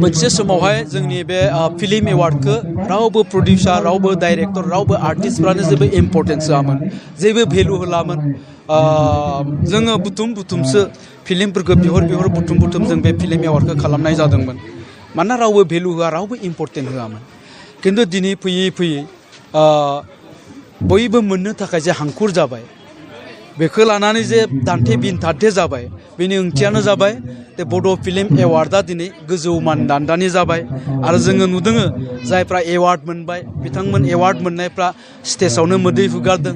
मोनसे समावहाय जोंनि बे फिल्म एवार्डखौ रावबो प्रडिउसार रावबो डाइरेक्टर रावबो आर्टिस्टफ्रानो जेबो इम्पर्टेन्स होआमोन जेबो भेलु होलामोन जोङो बुथुमसो फिल्मफोरखौ बिहर बुथुम जों बे फिल्म एवार्डखौ खालामनाय जादोंमोन मानोना रावबो भेलु होआ रावबो इम्पर्टेन्ट होआमोन खिन्थु दिनै फैयै बयबो मोननो थाखाय जे हांखुर जाबाय बेखौ लानानै जे दान्थे बिनथान्थे जाबाय बेनि ओंथियानो जाबाय बे बड' फिल्म एवार्डआ दिनै गोजौ मानदान्दानि जाबाय आरो जोङो नुदों जायफ्रा एवार्ड मोनबाय बिथांमोन एवार्ड मोननायफ्रा स्टेजावनो मोदै हुगारदों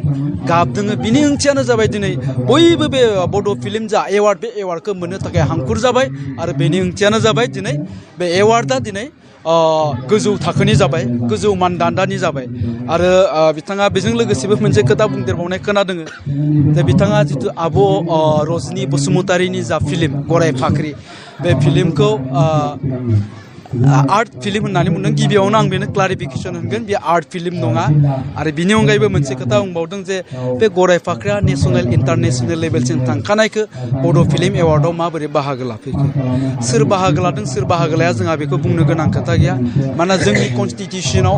गाबदों बिनि ओंथियानो जाबाय दिनै बयबो बे बड' फिल्म जा एवार्ड बे एवार्डखौ मोननो थाखाय हांखुर जाबाय आरो बेनि ओंथियानो जाबाय दिनै बे एवार्डआ दिनै गोजौ थाखोनि जाबाय गोजौ मानदान्दानि जाबाय आरो बिथाङा बेजों लोगोसेबो मोनसे खोथा बुंदेरबावनाय खोनादों जे बिथाङा जितु आब' रजनि बसुमतारीनि जा फिल्म गराय फाख्रि बे फिल्मखौ आर्ट फिल्म होननानै बुंदों गिबियावनो आं बेनो क्लारिफिकेसन होगोन बे आर्ट फिल्म नङा आरो बिनि अनगायैबो मोनसे खोथा बुंबावदों जे बे गराय फाख्रिया नेसनेल इन्टारनेसनेल लेभेलसिम थांखानायखौ बड' फिल्म एवार्डआव माबोरै बाहागो लाफैखो सोर बाहागो लादों सोर बाहागो लाया जोंहा बेखौ बुंनो गोनां खोथा गैया मानोना जोंनि कनस्टिटिउसनाव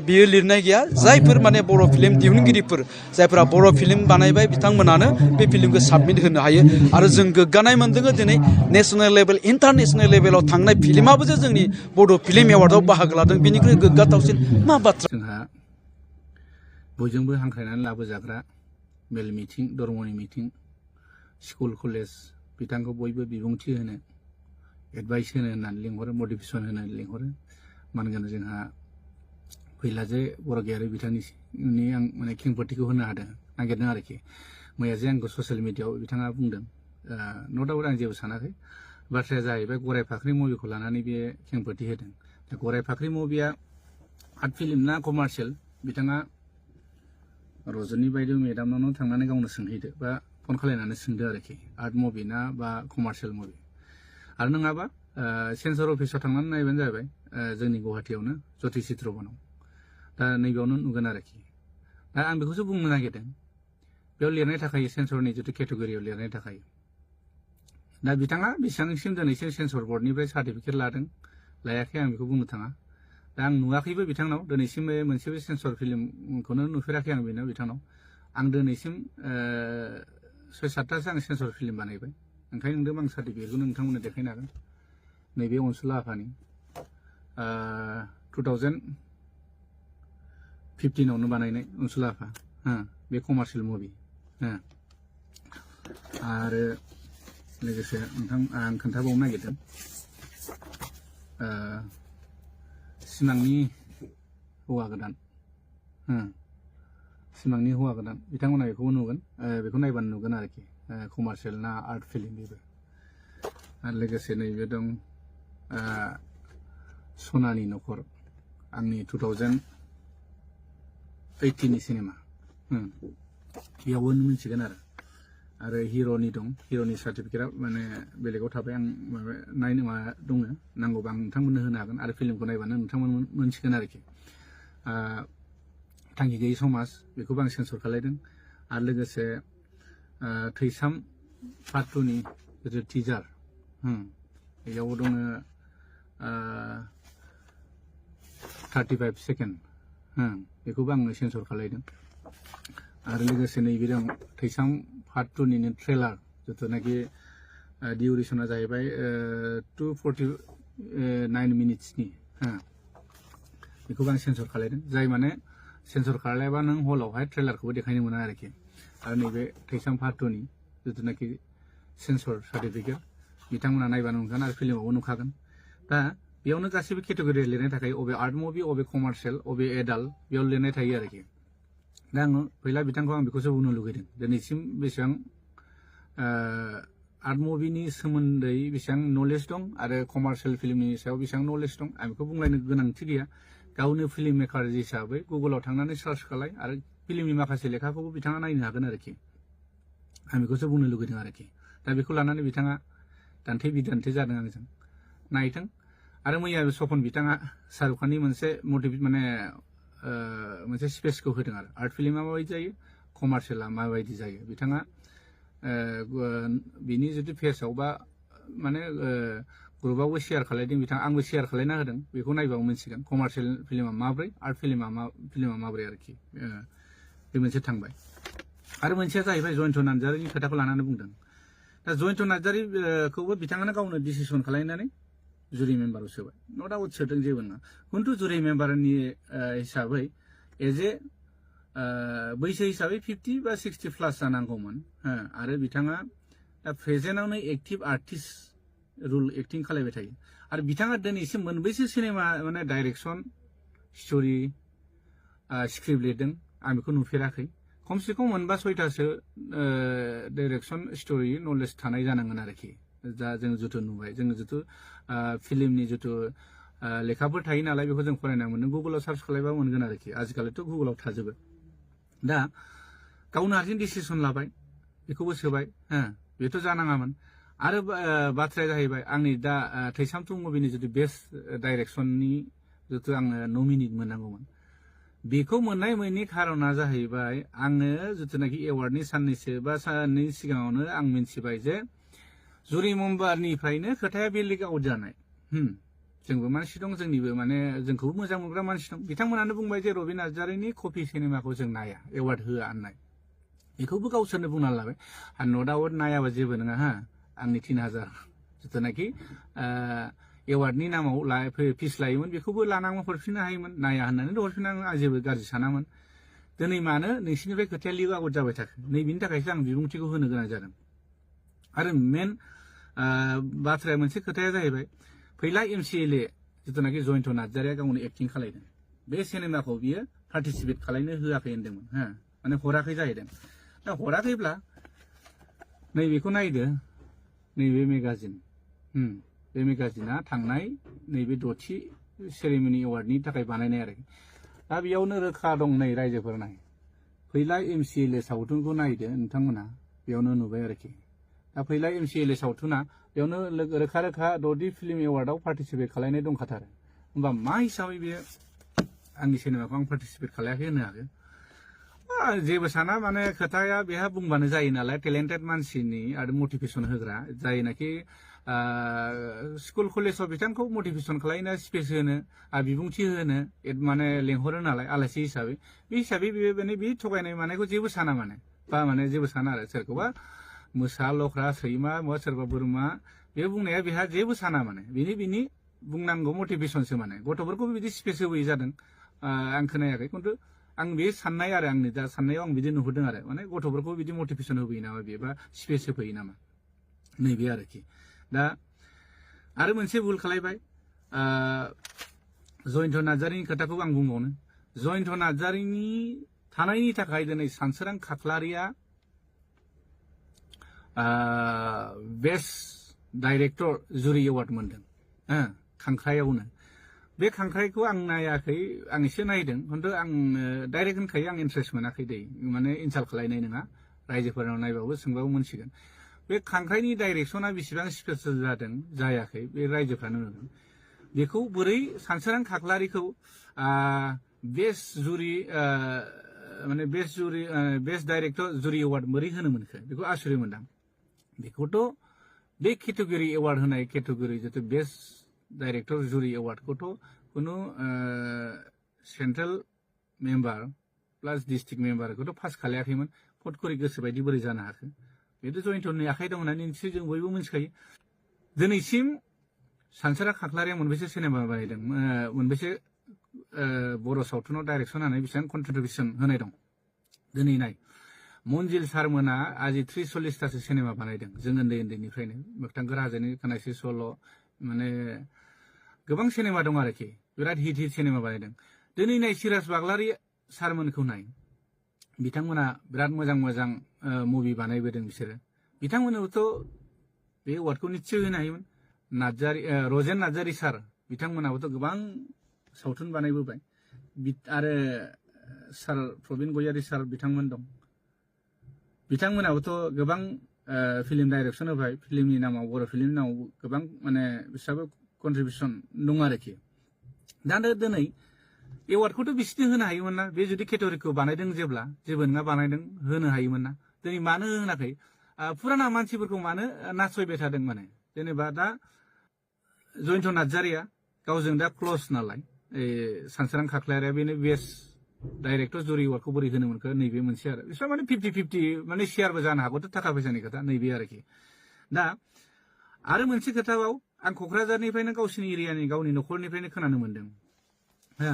बियो लिरनाय गैया जायफोर माने बर' फिल्म दिहुनगिरिफोर जायफोरा बर' फिल्म बानायबाय बिथांमोनानो बे फिल्मखौ साबमिट होनो हायो आरो जों गोग्गानाय मोनदों दिनै नेसनेल लेभेल इन्टारनेसनेल लेभेलाव थांनाय फिल्माबो जे जोंनि बड' फिल्म एवार्डआव बाहागो लादों बेनिख्रुइ गोग्गाथावसिन मा बाथ्रा जोंहा बयजोंबो हांख्रायनानै लाबोजाग्रा मेल मिटिं धर्मनि मिटिं स्कुल कलेज बिथांखौ बयबो बिबुंथि होनो एडभाइस होनो होननानै लिंहरो मटिभेसन होनो लिंहरो मानोना जोंहा फैलाजे बरगयारि बिथांनि आं माने खेंफोरथिखौ होनो हादों नागिरदों आरोखि मैया जे आंखौ ससियेल मिडियाआव बिथाङा बुंदों न' डाउट आं जेबो सानाखै बाथ्राया जाहैबाय गराय फाख्रि मुभिखौ लानानै बे खेंफोरथि होदों दा गराय फाख्रि मुभिया आर्ट फिल्म ना कमार्शियेल बिथाङा रजनी बायदि मेडामनावनो थांनानै गावनो सोंहैदो बा फन खालायनानै सोंदो आरोखि आर्ट मुभि ना बा कमार्शियेल मुभि आरो नङाबा सेन्सर अफिसाव थांनानै नायबानो जाबाय जोंनि गुवाहाटीयावनो ज्योति चित्र बनाव दा नैबेयावनो नुगोन आरोखि दा आं बेखौसो बुंनो नागिरदों बेयाव लिरनाय थाखायो सेन्सरनि जितु केटेगरियाव लिरनाय थाखायो दा बिथाङा बेसेबांसिम दिनैसिम सेन्सर बर्डनिफ्राय सार्टिफिकेट लादों लायाखै आं बेखौ बुंनो थाङा दा आं नुवाखैबो बिथांनाव दिनैसिम मोनसेबो सेन्सर फिल्मखौनो नुफेराखै आं बेनाव बिथांनाव आं दिनैसिम 6-7थासो आं सेन्सर फिल्म बानायबाय ओंखायनो नोंदों आं सार्टिफिकेटखौ नोंथांमोननो देखायनो हागोन नैबे अनसुला आफानि 2015आवनो बानायनाय अनसुला आफा बे कमार्शियेल मुभि आरो लोगोसे नोंथां आं खोन्थाबावनो नागिरदों सिमांनि हौवा गोदान सिमांनि हौवा गोदान बिथांमोना बेखौबो नुगोन बेखौ नायबानो नुगोन आरोखि कमार्शियेल ना आर्ट फिल्म बेबो आरो लोगोसे नैबे दं सनानि न'खर आंनि 2018नि सिनेमा बेयावबो मिथिगोन आरो हिर'नि दं हिर'नि सार्टिफिकेटआ माने बेलेगाव थाबाय आं माबा नायनो मा दङ नांगौबा आं नोंथांमोननो होनो हागोन आरो फिल्मखौ नायबानो नोंथांमोन मोनसिगोन आरोखि थांखि गैयै समाज बेखौबो आं सेन्सर खालायदों आरो लोगोसे थैसाम पार्ट 2नि जितु टिजार बेयाव दङ 35 सेकेन्ड बेखौबो आङो सेन्सर खालायदों आरो लोगोसे नैबे दं थैसाम पार्ट 2निनो ट्रेलार जिथुनाखि डिउरेसना जाहैबाय 249 मिनिट्सनि बेखौबो आं सेन्सर खालायदों जाय माने सेन्सर खालायबा नों हलावहाय ट्रेलारखौबो देखायनो मोना आरोखि आरो नैबे थैसाम पार्ट 2नि जिथुनाखि सेन्सर सार्टिफिकेट बिथांमोना नायबानो नुगोन आरो फिल्मावबो नुखागोन दा बेयावनो गासैबो केटेगरि लिरनाय थाखाय अबे आर्ट मुभि अबे कमार्शियेल अबे एडाल्ट बेयाव लिरनाय थायो आरोखि दा आङो फैला बिथांखौ आं बेखौसो बुंनो लुगैदों दिनैसिम बेसेबां आर्ट मुभिनि सोमोन्दै बेसेबां नलेज दं आरो कमार्शियेल फिल्मनि सायाव बेसेबां नलेज दं आं बेखौ बुंलायनो गोनांथि गैया गावनो फिल्म मेकार हिसाबै गुगोलाव थांनानै सार्च खालाय आरो फिल्मनि माखासे लेखाखौबो बिथाङा नायनो हागोन आरोखि आं बेखौसो बुंनो लुगैदों आरोखि दा बेखौ लानानै बिथाङा दान्थे बिदान्थे जादों आंजों नायथों आरो मैया सपन बिथाङा शाहरुख खाननि मोनसे मटिभेट माने मोनसे स्पेसखौ होदों आरो आर्ट फिल्मा माबायदि जायो कमार्शियेला माबायदि जायो बिथाङा बिनि जुदि फेसाव बा माने ग्रुपआवबो शेयार खालायदों बिथां आंबो शेयार खालायना होदों बेखौ नायबाबो मोनसिगोन कमार्शियेल फिल्मा माब्रै आर्ट फिल्मा माब्रै आरोखि बे मोनसे थांबाय आरो मोनसेया जाहैबाय जयन्त नार्जारिनि खोथाखौ लानानै बुंदों दा जयन्त नार्जारिखौबो बिथाङानो गावनो डिसिसन खालायनानै जुरि मेम्बाराव सोबाय न' डाउट सोदों जेबो नङा खिन्थु जुरि मेम्बारनि हिसाबै एज ए बैसो हिसाबै 50 बा 60 प्लास जानांगौमोन आरो बिथाङा दा प्रेजेन्टआवनो एक्टिभ आर्टिस्ट रुल एक्टिं खालायबाय थायो आरो बिथाङा दिनैसिम मोनबैसो सिनेमा माने डाइरेक्सन स्ट'रि स्क्रिप्ट लिरदों आं बेखौ नुफेराखै खमसे खम मोनबा 6थासो डाइरेक्सन स्ट'रि नलेज थानाय जानांगोन आरोखि दा जों जिथु नुबाय जों जिथु फिल्मनि जिथु लेखाफोर थायो नालाय बेखौ जों फरायना मोनदों गुगोलाव सार्च खालायबा मोनगोन आरोखि आजिखालिथ' गुगोलाव थाजोबो दा गावनो हारसिं डिसिसन लाबाय बेखौबो सोबाय बेथ' जानाङामोन आरो बाथ्राया जाहैबाय आंनि दा थैसामथु मुभिनि जिथु बेस्ट डाइरेक्सननि जिथु आङो नमिनेट मोननांगौमोन बेखौ मोननाय मोननि खारना जाहैबाय आङो जिथुनाखि एवार्डनि साननैसो बा साननै सिगाङावनो आं मिन्थिबाय जे जुरि मेम्बारनिफ्रायनो खोथाया बे लिक आउट जानाय जोंबो मानसि दं जोंनिबो माने जोंखौबो मोजां मोनग्रा मानसि दं बिथांमोनानो बुंबाय जे रबि नार्जारिनि कपि सिनेमाखौ जों नाया एवार्ड होआ होननाय बेखौबो गावसोरनो बुंना लाबाय आरो न' डाउट नायाबा जेबो नङा आंनि 3000 जिथुनाखि एवार्डनि नामाव फिस लायोमोन बेखौबो लानांगौ हरफिननो हायोमोन नाया होननानै हरफिननांगौ आं जेबो गाज्रि सानामोन दिनै मानो नोंसिनिफ्राय खोथाया लिक आउट जाबाय थाखो नैबेनि थाखायसो आं बिबुंथिखौ होनो गोनां जादों आरो मेन बाथ्राया मोनसे खोथाया जाहैबाय फैला MCLA जिथुनाखि जयन्त नार्जारिया गावनो एक्टिं खालायदों बे सिनेमाखौ बियो पार्टिसिपेट खालायनो होआखै होनदोंमोन माने हराखै जाहैदों दा हराखैब्ला नैबेखौ नायदो नैबे मेगाजिन बे मेगाजिना थांनाय नैबे 6थि सेरेमनि एवार्डनि थाखाय बानायनाय आरोखि दा बेयावनो रोखा दं नै रायजोफोर नाय फैला MCLA सावथुनखौ नायदो नोंथांमोना बेयावनो नुबाय आरोखि दा फैला MCLA सावथुना बेयावनो रोखा रोखा 6थि फिल्म एवार्डआव पार्टिसिपेट खालायनाय दंखाथारो होमबा मा हिसाबै बेयो आंनि सिनेमाखौ आं पार्टिसिपेट खालायाखै होनो हागोन जेबो साना माने खोथाया बेहा बुंबानो जायो नालाय टेलेन्टेड मानसिनि आरो मटिभेसन होग्रा जायनाखि स्कुल कलेजाव बिथांखौ मटिभेसन खालायनो स्पेस होनो बिबुंथि होनो माने लेंहरो नालाय आलासि हिसाबै बे थगायनाय मानायखौ जेबो साना माने बा माने जेबो साना आरो सोरखौबा मोसा लख्रा सैमा सोरबा बोरमा बे बुंनाया बेहा जेबो साना माने बिनि बुंनांगौ मटिभेसनसो माने गथ'फोरखौ बिदि स्पेस होबोयै जादों आं खोनायाखै खिन्थु आं बे साननाय आरो आंनि दा साननायाव आं बिदि नुहुरदों आरो माने गथ'फोरखौ बिदि मटिभेसन होबोयो नामा बेबा स्पेस होफैयो नामा नैबे आरोखि दा आरो मोनसे भुल खालायबाय जयन्त नार्जारिनि खोथाखौ आं बुंबावनो जयन्त नार्जारिनि थानायनि थाखाय दिनै सानसोरां खाख्लारिया बेस्ट डाइरेक्टर जुरि एवार्ड मोनदों खांख्रायावनो बे खांख्राइखौ आं नायाखै आं एसे नायदों खिन्थु आं डाइरेक्ट होनखायो आं इन्ट्रेस्ट मोनाखै दै माने इनसाल्ट खालायनाय नङा रायजोफोरनाव नायबाबो सोंबाबो मोनसिगोन बे खांख्राइनि डाइरेक्सना बेसेबां स्पेसियेल जादों जायाखै बे रायजोफ्रानो नुदों बेखौ बोरै सानसोरां खाख्लारिखौ बेस्ट जुरि माने बेस्ट डाइरेक्टर जुरि एवार्ड बोरै होनो मोनखो बेखौ आसुरित मोनदां बेखौथ' बे केटेगरि एवार्ड होनाय केटेगरि जितु बेस्ट डाइरेक्टर जुरि एवार्डखौथ' कुनु सेन्ट्रेल मेम्बार प्लास डिस्ट्रिक्ट मेम्बारखौथ' पास खालायाखैमोन फट करि गोसो बायदि बोरै जानो हाखो बेथ' जयन्तनि आखाइ दं होननानै निश्चय जों बयबो मिथिखायो दिनैसिम सानसोरां खाख्लारिया मोनबेसे सिनेमा बानायदों मोनबेसे बर' सावथुनाव डाइरेक्सन होनानै बेसेबां कन्ट्रिबिउसन होनाय दं दिनै नाय मन्जिल सारमोना आजि 30-40थासो सिनेमा बानायदों जों उन्दैनिफ्रायनो मोगथांखोर हाजोनि खोनासि सल' माने गोबां सिनेमा दं आरोखि बिराद हिट सिनेमा बानायदों दिनै नाय सिराज बाग्लारि सारमोनखौ नाय बिथांमोना बिराद मोजां मुभि बानायबोदों बिसोरो बिथांमोननोथ' बे एवार्डखौ निश्चय होनो हायोमोन रजेन नार्जारि सार बिथांमोनाबोथ' गोबां सावथुन बानायबोबाय आरो सार प्रबिन गयारि सार बिथांमोन दं बिथांमोनाबोथ' गोबां फिल्म डाइरेक्सन होबाय फिल्मनि नामाव बर' फिल्मनि नामाव गोबां माने बिसोराबो कन्ट्रिबिउसन दं आरोखि दा दिनै एवार्डखौथ' बिसोरनो होनो हायोमोन ना बे जुदि केटेगरिखौ बानायदों जेब्ला जेबो नङा बानायदों होनो हायोमोन ना दिनै मानो होनाखै फुराना मानसिफोरखौ मानो नासयबाय थादों माने जेनेबा दा जयन्त नार्जारिया गावजों दा क्ल'ज नालाय सानसोरां खाख्लायारिया बेनो बेस्ट डाइरेक्टर जुरि एवार्डखौ बोरै होनो मोनखो नैबे मोनसे आरो बिसोर माने 50-50 माने शेयारबो जानो हागौथ' थाखा फैसानि खोथा नैबे आरोखि दा आरो मोनसे खोथाबाव आं क'क्राझारनिफ्रायनो गावसिनि एरियानि गावनि न'खरनिफ्रायनो खोनानो मोनदों हा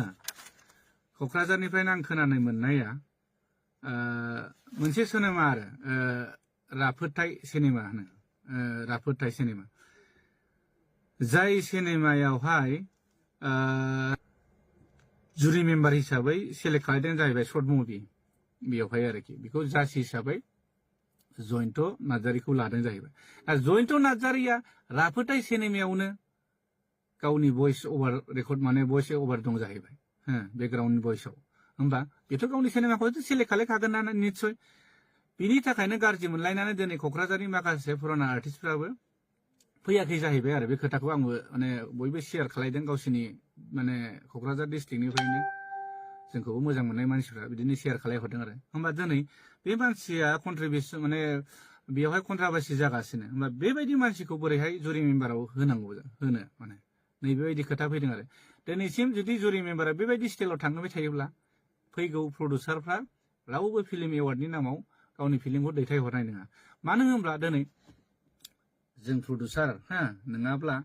क'क्राझारनिफ्रायनो आं खोनानो मोननाया मोनसे सिनेमा आरो राफोदथाय सिनेमा होनो राफोदथाय सिनेमा जाय सिनेमायावहाय जुरि मेम्बार हिसाबै सेलेक्ट खालामदों जाहैबाय सर्ट मुभि बेयावहाय आरोखि बेखौ जाज हिसाबै जयन्त नार्जारिखौ लादों जाहैबाय दा जयन्त नार्जारिया राफोदथाय सिनेमायावनो गावनि भइस अभार रेकर्ड माने भइस अभार दं जाहैबाय बेकग्राउन्ड भइसआव होमबा बेथ' गावनि सिनेमाखौ सेलेक्ट खालामखागोन ना निस्सय बिनि थाखायनो गाज्रि मोनलायनानै दिनै क'क्राझारनि माखासे पुराना आर्टिस्टफ्राबो फैयाखै जाहैबाय आरो बे खोथाखौ आंबो माने बयबो शेयार खालायदों गावसिनि माने क'क्राझार डिस्ट्रिक्टनिफ्रायनो जोंखौबो मोजां मोननाय मानसिफ्रा बिदिनो शेयार खालायहरदों आरो होमबा दिनै बे मानसिया कन्ट्रिबिउसन माने बेवहाय कन्ट्राभार्सि जागासिनो होमबा बेबायदि मानसिखौ बोरैहाय जुरि मेम्बाराव होनांगौ होनो माने नैबेबायदि खोथा फैदों आरो दिनैसिम जुदि जुरि मेम्बारा बेबायदि स्टाइलाव थांबाय थायोब्ला फैगौ प्रडिउसारफ्रा रावबो फिल्म एवार्डनि नामाव गावनि फिल्मखौ दैथायहरनाय नङा मानो होनब्ला दिनै जों प्रडिउसार नङाब्ला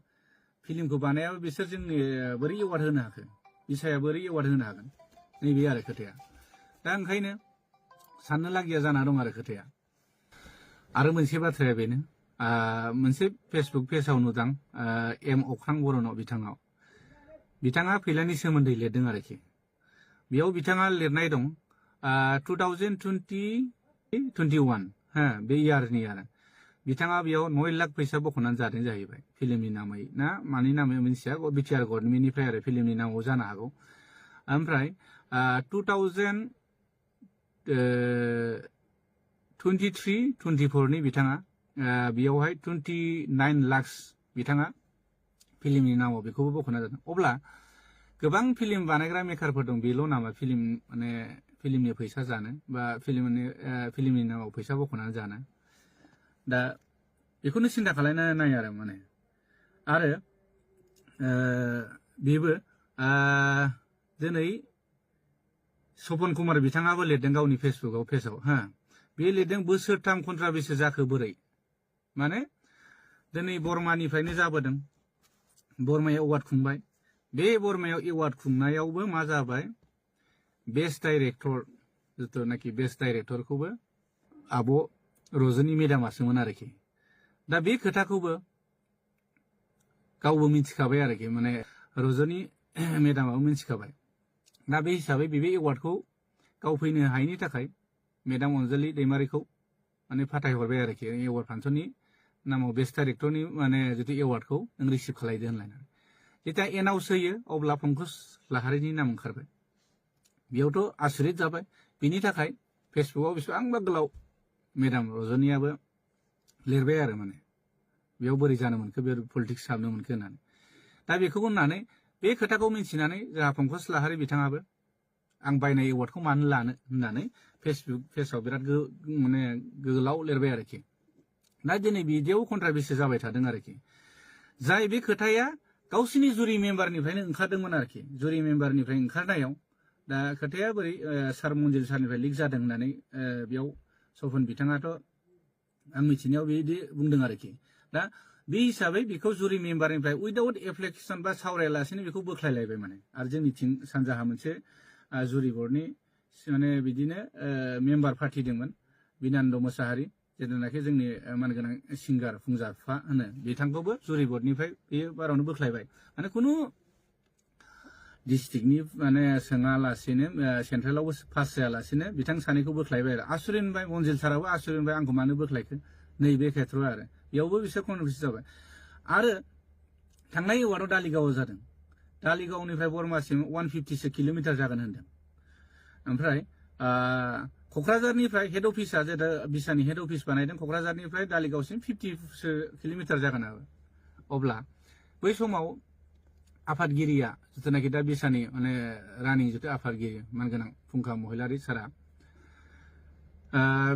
फिल्मखौ बानायाबा बिसोर जोंनि बोरै एवार्ड होनो हाखो बिसाया बोरै एवार्ड होनो हागोन नैबे आरो खोथाया दा ओंखायनो साननो लागिया जाना दं आरो खोथाया आरो मोनसे बाथ्राया बेनो मोनसे फेसबुक पेजाव नुदां एम अख्रां बरन' बिथाङा फैलानि सोमोन्दै लिरदों आरोखि बेयाव बिथाङा लिरनाय दं 2021 बे इयारनि आरो बिथाङा बेयाव 9 लाख फैसा बख'नानै जादों जाहैबाय फिल्मनि नामै ना मानि नामै मिथिया बिटिआर गभर्नमेन्टनिफ्राय आरो फिल्मनि नामाव जानो हागौ ओमफ्राय 2023-24 नि बिथाङा बेयावहाय 29 लाख बिथाङा फिल्मनि नामाव बेखौबो बख'ना जादों अब्ला गोबां फिल्म बानायग्रा मेकारफोर दं बेल' नामा फिल्म माने फिल्मनि फैसा जानो बा फिल्मनि नामाव फैसा बख'नानै जानो दा बेखौनो सिन्था खालायना नाय आरो माने आरो बेबो दिनै सपन कुमार बिथाङाबो लिरदों गावनि फेसबुकआव पेजाव बे लिरदों बोसोरथाम कन्ट्राभार्सि जाखो बोरै माने दिनै बर्मानिफ्रायनो जाबोदों बर्मायाव एवार्ड खुंबाय बे बर्मायाव एवार्ड खुंनायावबो मा जाबाय बेस्ट डाइरेक्टर जिथुनाखि बेस्ट डाइरेक्टरखौबो आब' रजनी मेदामासोमोन आरोखि दा बे खोथाखौबो गावबो मिथिखाबाय आरोखि माने रजनी मेदामाबो मिथिखाबाय दा बे हिसाबै बे एवार्डखौ गाव फैनो हायैनि थाखाय मेदाम अनजालि दैमारिखौ माने फाथायहरबाय आरोखि एवार्ड फांसननि नामाव बेस्ट डाइरेक्टरनि माने जितु एवार्डखौ नों रिसिभ खालायदो होनलायनानै जेब्ला एनाउन्स होयो अब्ला पंकज लाहारिनि नाम ओंखारबाय बेयावथ' आसुरित जाबाय बिनि थाखाय फेसबुकआव बेसेबांबा गोलाव मेदाम रजनीयाबो लिरबाय आरो माने बेयाव बोरै जानो मोनखो बे पलिटिक्स हाबनो मोनखो होननानै दा बेखौ होननानै बे खोथाखौ मिन्थिनानै जोंहा पंकज लाहारि बिथाङाबो आं बायनाय एवार्डखौ मानो लानो होननानै फेसबुक पेजाव बिराद माने गोलाव लिरबाय आरोखि दा दिनै बिदियाव कन्ट्राभार्सि जाबाय थादों आरोखि जाय बे खोथाया गावसिनि जुरि मेम्बारनिफ्रायनो ओंखारदोंमोन आरोखि जुरि मेम्बारनिफ्राय ओंखारनायाव दा खोथाया बोरै सार मन्जिल सारनिफ्राय लिक जादों होननानै बेयाव सपन बिथाङाथ' आं मिथिनायाव बिदि बुंदों आरोखि दा बे हिसाबै बेखौ जुरि मेम्बारनिफ्राय उइदाउट एप्लिकेसन बा सावरायालासिनो बेखौ बोख्लायलायबाय माने आरो जोंनिथिं सानजाहा मोनसे जुरि बर्डनि माने बिदिनो मेम्बार फाथिदोंमोन बिनान्द मोसाहारि जेनाखि जोंनि मानगोनां सिंगार फुंजाफा होनो बिथांखौबो जुरि बर्डनिफ्राय बेयो बारावनो बोख्लायबाय माने खुनु डिस्ट्रिक्टनि माने सोङालासिनो सेन्ट्रेलावबो पास जायालासिनो बिथां सानैखौ बोख्लायबाय आरो आसुरिन मोनबाय मन्जिल साराबो आसुरिन मोनबाय आंखौ मानो बोख्लायखो नैबे खेथ्रआव आरो बेयावबो बिसोर कन्ट्राभार्सि जाबाय आरो थांनाय एवार्डआव दालिगावआव जादों दालिगावनिफ्राय बर्मासिम 150 किल'मिटार जागोन होनदों ओमफ्राय क'क्राझारनिफ्राय हेड अफिसा जेदा बिसानि हेड अफिस बानायदों क'क्राझारनिफ्राय दालिगावसिम 50 किल'मिटार जागोन आरो अब्ला बै समाव आफादगिरिया जिथुनाखि दा बिसानि माने रानिं जिथु आफादगिरि मानगोनां फुंखा महिलारि सारा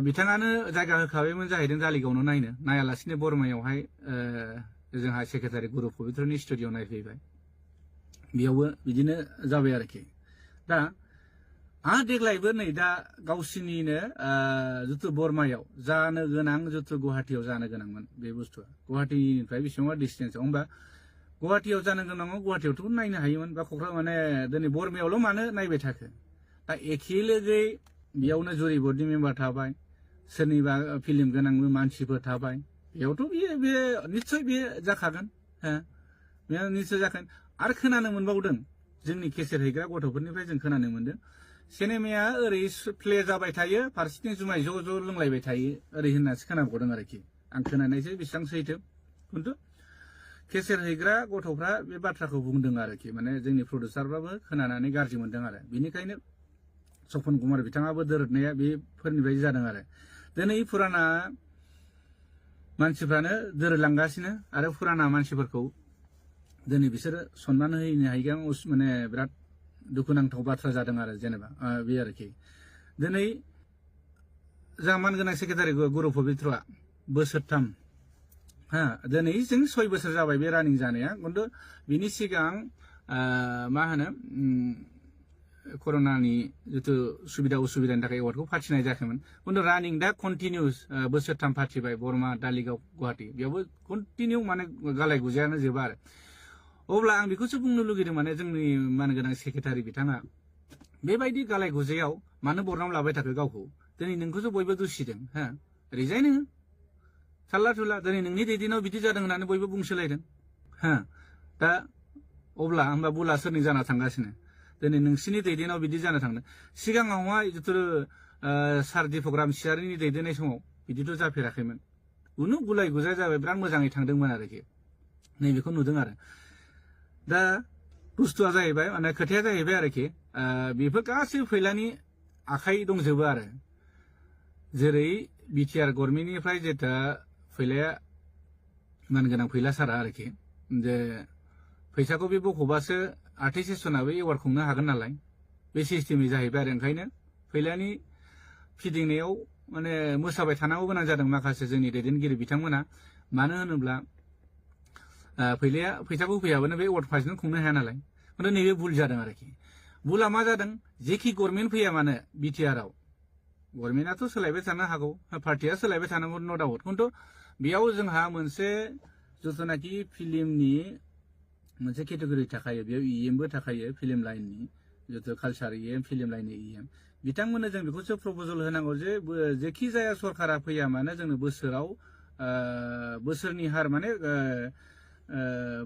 बिथाङानो जायगा होखाबायमोन जाहैदों दालिगावनो नायनो नायालासिनो बर्मायावहाय जोंहा सेक्रेटारि गुरु पबित्रनि स्टुडिअ नायफैबाय बेयावबो बिदिनो जाबाय आरोखि दा आंहा देग्लायबो नै दा गावसिनिनो जिथु बरमायाव जानो गोनां जिथु गुवाहाटियाव जानो गोनांमोन बे बुस्थुआ गुवाहाटिनिफ्राय बेसेबांबा डिस्टेन्सआव होमबा गुवाहाटियाव जानो गोनाङाव गुवाहाटियावथ' नायनो हायोमोन बा क'क्राझार माने दिनै बरमायावल' मानो नायबाय थाखो दा एखे लोगोयै बेयावनो जुरि बर्डनि मेम्बार थाबाय सोरनिबा फिल्म गोनां मानसिफोर थाबाय बेयावथ' बे निस्सय बे जाखागोन हो बे निस्सय जागोन आरो खोनानो मोनबावदों जोंनि केसेट हैग्रा गथ'फोरनिफ्राय जों खोनानो मोनदों सिनेमाया ओरै प्ले जाबाय थायो फारसेथिं जुमाय ज' ज' लोंलायबाय थायो ओरै होननासो खोनाबावदों आरोखि आं खोनानायसो बेसेबां सैथो खिन्थु केसेट हैग्रा गथ'फ्रा बे बाथ्राखौ बुंदों आरोखि माने जोंनि प्रडिउसारफ्राबो खोनानानै गाज्रि मोनदों आरो बेनिखायनो सपन कुमार बिथाङाबो दोरदनाया बेफोरनिफ्राय जादों आरो दिनै फुराना मानसिफ्रानो दोरोदलांगासिनो आरो फुराना मानसिफोरखौ दिनै बिसोरो सनमान होनो हायैया माने बिराद दुखुनांथाव बाथ्रा जादों आरो जेनेबा बे आरोखि दिनै जोंहा मानगोनां सेक्रेटारि गुरु पबित्रआ बोसोरथाम हा दिनै जों 6 बोसोर जाबाय बे रानिं जानाया खिन्थु बिनि सिगां मा होनो कर'नानि जिथु सुबिदा उसुबिदानि थाखाय एवार्डखौ फाथिनाय जायाखैमोन खिन्थु रानिं दा कन्टिनिउस बोसोरथाम फाथिबाय बरमा दालिगाव गुवाहाटि बेयावबो कन्टिनिउ माने गालाय गुजायानो जोबा आरो अब्ला आं बेखौसो बुंनो लुगैदों माने जोंनि मानगोनां सेक्रेटारि बिथाङा बेबायदि गालाय गुजायाव मानो बरनाम लाबाय थाखो गावखौ दिनै नोंखौसो बयबो दुसिदों हा ओरैजाय नोङो साल्ला थुला दिनै नोंनि दैदेनाव बिदि जादों होननानै बयबो बुंसोलायदों हा दा अब्ला होमबा बुला सोरनि जाना थांगासिनो दिनै नोंसिनि दैदेनाव बिदि जाना थांदों सिगाङावहाय जिथु सार दीपक रामसियारिनि दैदेननाय समाव बिदिथ' जाफेराखैमोन उनु गुलाय गुजाय जाबाय बिराद मोजाङै थांदोंमोन आरोखि नैबेखौ नुदों आरो दा बुस्थुआ जाहैबाय माने खोथाया जाहैबाय आरोखि बेफोर गासैबो फैलानि आखाइ दंजोबो आरो जेरै बिटिआर गभर्नमेन्टनिफ्राय जेथा फैलाया मानगोनां फैला सारा आरोखि जे फैसाखौ बे बख'बासो आर्टिस्ट सेसनाबो एवार्ड खुंनो हागोन नालाय बे सिस्टेमै जाहैबाय आरो ओंखायनो फैलानि फिदिंनायाव माने मोसाबाय थानांगौ गोनां जादों माखासे जोंनि दैदेनगिरि बिथांमोना मानो होनोब्ला फैलाया फैसाखौ होफैयाबानो बे एवार्ड फांसन खुंनो हाया नालाय खिन्थु नैबे भुल जादों आरोखि भुला मा जादों जेखि गभर्नमेन्ट फैया मानो बिटिआरआव गभर्नमेन्टआथ' सोलायबाय थानो हागौ पार्टिया सोलायबाय थानांगौ न' डाउट खिन्थु बेयाव जोंहा मोनसे जिथुनाखि फिल्मनि मोनसे केटेगरि थाखायो बेयाव इएमबो थाखायो फिल्म लाइननि जिथु कालचार इएम फिल्म लाइननि इएम बिथांमोननो जों बेखौसो प्रप'जल होनांगौ जे जेखि जाया सरकारा फैया मानो जोंनो बोसोराव बोसोरनि हार माने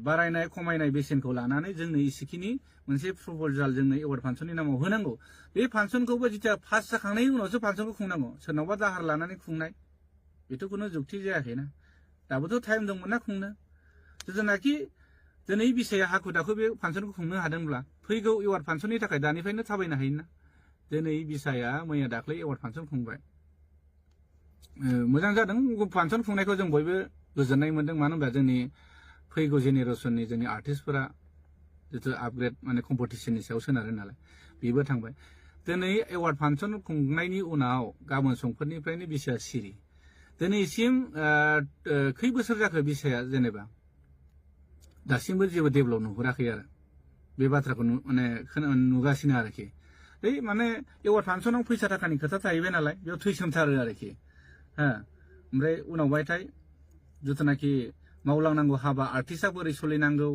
बारायनाय खमायनाय बेसेनखौ लानानै जोंनो इसेखिनि मोनसे प्रप'जाल जोंनो एवार्ड फांसननि नामाव होनांगौ बे फांसनखौबो जिथिया पास जाखांनायनि उनावसो फांसनखौ खुंनांगौ सोरनावबा दाहार लानानै खुंनाय बेथ' खुनु जुक्ति जायाखैना दाबोथ' टाइम दंमोन ना खुंनो जेनाखि दिनै बिसाया हाखु दाखु बे फांसनखौ खुंनो हादोंब्ला फैगौ एवार्ड फांसननि थाखाय दानिफ्रायनो थाबायनो हायोना दिनै बिसाया मैया दाख्लै एवार्ड फांसन खुंबाय मोजां जादों फांसन खुंनायखौ जों बयबो गोजोननाय मोनदों मानो होनबा जोंनि फैगौ जेनेरेसननि जोंनि आर्टिस्टफोरा जिथु आपग्रेड माने कम्पिटिसननि सायाव सोनारो नालाय बेबो थांबाय दिनै एवार्ड फांसन खुंनायनि उनाव गाबोन समफोरनिफ्रायनो बिसाया सिरि दिनैसिम खै बोसोर जाखो बिसाया जेनेबा दासिमबो जेबो डेभेलप नुहुराखै आरो बे बाथ्राखौ माने नुगासिनो आरोखि माने एवार्ड फांसनाव फैसा थाखानि खोथा थाहैबाय नालाय बेयाव थैसोमथारो आरोखि हा ओमफ्राय उनावहायथाय जिथुनाखि मावलांनांगौ हाबा आर्टिस्टआ बोरै सोलिनांगौ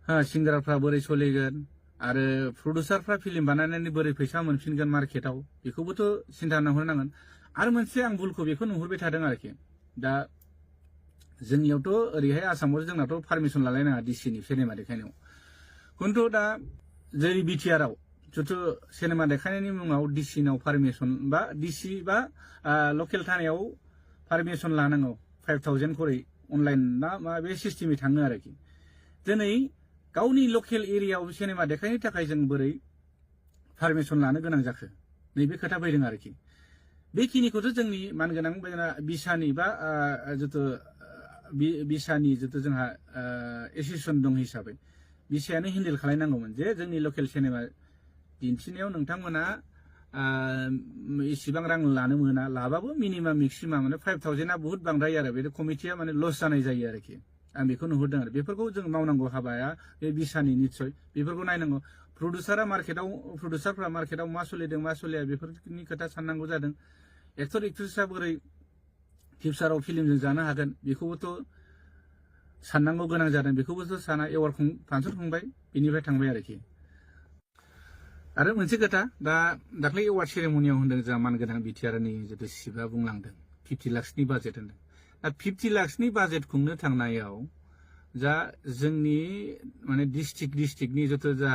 हा सिंगारफ्रा बोरै सोलिगोन आरो प्रडिउसारफ्रा फिल्म बानायनानै बोरै फैसा मोनफिनगोन मार्केटाव बेखौबोथ' सिन्था नुहुरनांगोन आरो मोनसे आं भुलखौ बेखौ नुहुरबाय थादों आरोखि दा जोंनियावथ' ओरैहाय आसामाव जोंनाथ' पारमिसन लालायनाङा डिसिनि सिनेमा देखायनायाव खिन्थु दा जेरै बिटिआरआव जिथु सिनेमा देखायनायनि मुङाव डिसिनाव पारमिसन बा डिसि बा लकेल थानायाव पारमिसन लानांगौ 5,000 खरै अनलाइन ना मा बे सिस्टेमै थाङो आरोखि दिनै गावनि लकेल एरियायाव सिनेमा देखायनो थाखाय जों बोरै पारमिसन लानो गोनां जाखो नैबे खोथा फैदों आरोखि बेखिनिखौथ' जोंनि मानगोनां बिसानि बा जिथु बिसानि जिथु जोंहा एसोसिएसन दं हिसाबै बिसायानो हेन्डेल खालायनांगौमोन जे जोंनि लकेल सिनेमा दिन्थिनायाव नोंथांमोना इसिबां रां लानो मोना लाबाबो मिनिमाम मेक्सिमाम माने 5,000आ बहुत बांद्राय आरो बे कमिटिया माने लस जानाय जायो आरोखि आं बेखौ नुहुरदों आरो बेफोरखौ जों मावनांगौ हाबाया बे बिसानि निस्सय बेफोरखौ नायनांगौ प्रडिउसारफ्रा मार्केटाव मा सोलिदों मा सोलिया बेफोरनि खोथा साननांगौ जादों एक्टर एक्ट्रेसआ बोरै फिउचाराव फिल्मजों जानो हागोन बेखौबोथ' साननांगौ गोनां जादों बेखौबोथ' साना एवार्ड फांसन खुंबाय बेनिफ्राय थांबाय आरोखि आरो मोनसे खोथा दाख्लै एवार्ड सेरेमनियाव होनदों जोंहा मानगोनां बिटिआरनि जितु सिबा बुंलांदों 50 लाखसनि बाजेट होनदों दा 50 लाखसनि बाजेट खुंनो थांनायाव जा जोंनि माने डिस्ट्रिक्टनि जितु जा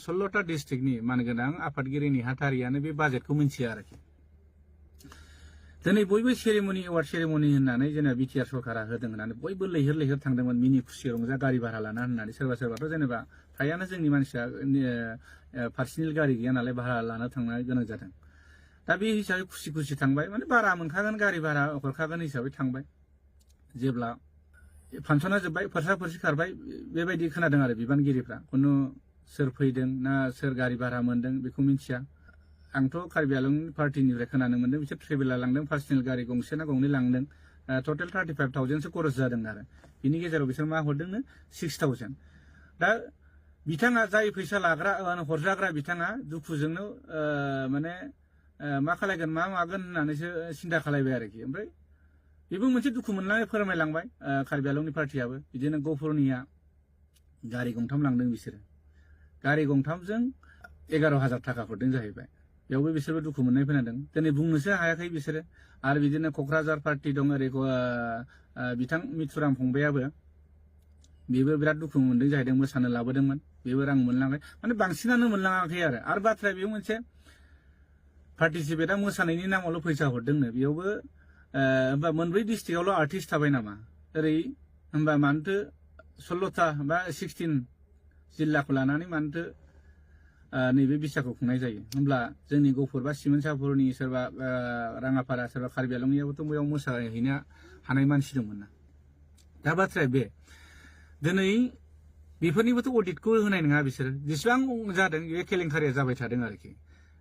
16टा डिस्ट्रिक्टनि मानगोनां आफादगिरि नेहाथारियानो बे बाजेटखौ मिन्थिया आरोखि दिनै बयबो एवार्ड सेरेमनि होननानै जेनेबा बिटिआर सरकारा होदों होननानै बयबो लैहोर थांदोंमोन मिनि खुसि रंजा गारि भारा लाना होननानै सोरबाथ' जेनेबा फ्रायानो जोंनि मानसिया पार्सनेल गारि गैया नालाय भारा लाना थांनो गोनां जादों दा बे हिसाबै खुसि थांबाय माने भारा मोनखागोन गारि भारा हरखागोन हिसाबै थांबाय जेब्ला फांसना जोब्बाय फोरसा खारबाय बेबायदि खोनादों आरो बिबानगिरिफ्रा खुनु सोर फैदों ना सोर गारि भारा मोनदों बेखौ मिन्थिया आंथ' कार्बि आंलं पार्टिनिफ्राय खोनानो मोनदों बिसोर ट्रेभेलार लांदों पार्सनेल गारि गंसे ना गंनै लांदों टटेल 35,000सो खरस जादों आरो बिनि गेजेराव बिसोर मा हरदोंनो 6,000 दा बिथाङा जाय फैसा लाग्रा हरजाग्रा बिथाङा दुखुजोंनो माने मा खालायगोन मा मागोन होननानैसो सिन्था खालायबाय आरोखि ओमफ्राय बेबो मोनसे दुखु मोननानै फोरमायलांबाय कार्बि आंलंनि पार्टियाबो बिदिनो गहपुरनिया गारि गंथाम लांदों बिसोरो गारि गंथामजों 11,000 थाखा हरदों जाहैबाय बेयावबो बिसोरबो दुखु मोननाय खोनादों दिनै बुंनोसो हायाखै बिसोरो आरो बिदिनो क'क्राझार पार्टि दं ओरै बिथां मिथुराम फंबायाबो बेबो बिराद दुखु मोनदों जाहैदों मोसानो लाबोदोंमोन बेबो रां मोनलांबाय माने बांसिनानो मोनलाङाखै आरो बाथ्राया बेयाव मोनसे पार्टिसिपेटआ मोसानायनि नामावल' फैसा हरदोंनो बेयावबो होमबा मोनब्रै डिस्ट्रिक्टआवल' आर्टिस्ट थाबाय नामा ओरै होमबा मानोथो 16टा बा 16 जिल्लाखौ लानानै मानोथो नैबे बिसाखौ खुंनाय जायो होमब्ला जोंनि गहपुर बा सिमोनसापुरनि सोरबा राङापारा सोरबा कार्बि आंलंनियाबोथ' बेयाव मोसाहैनो हानाय मानसि दंमोन ना दा बाथ्राया बे दिनै बेफोरनिबोथ' अडिटखौ होनाय नङा बिसोरो जेसेबां जादों बे केलेंकारिया जाबाय थादों आरोखि